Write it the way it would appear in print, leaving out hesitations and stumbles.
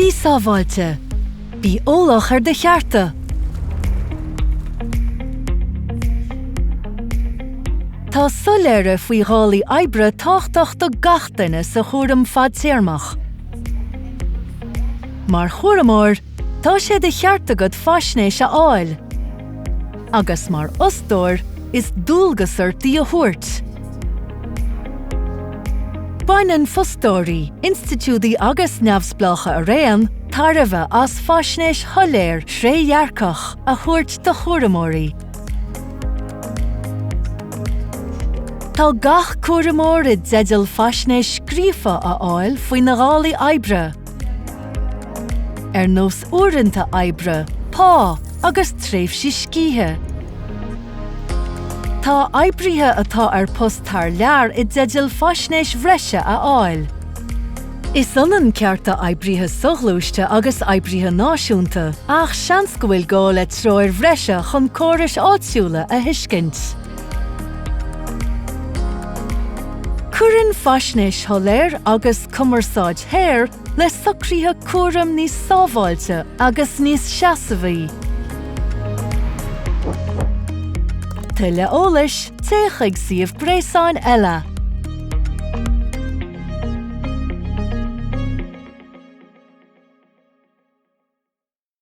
Bí sábháilte. Bí eolach ar do chearta. Tá soiléire faoi dhálaí oibre tábhachtach do gach duine sa chúram fadtéarmach. Mar chúramóir, tá sé de cheart agat faisnéis a fháil. Agus mar fhostóir, is dualgas ort í a thabhairt. Baineann fostóirí, institiúidí agus neamhspleácha araon, tairbhe as faisnéis shoiléir thrédhearcach a thabhairt do chúramóirí. Tá gach cúramóir i dteideal faisnéis scríofa a fháil faoina dhálaí oibre, ar nós uaireanta oibre, pá agus tréimhsí scíthe. Tá oibrithe atá ar post thar lear i dteideal faisnéis bhreise a fháil. Is ionann cearta oibrithe soghluaiste agus oibrithe náisiúnta, ach seans go bhfuil gá le treoir bhreise chun córais áitiúla a thuiscint. Cuireann faisnéis shoiléir agus cumarsáid shaor le socruithe cúraim níos sábháilte agus níos seasmhaí. Tuilleadh eolais, téigh chuig suíomh gréasáin ELA.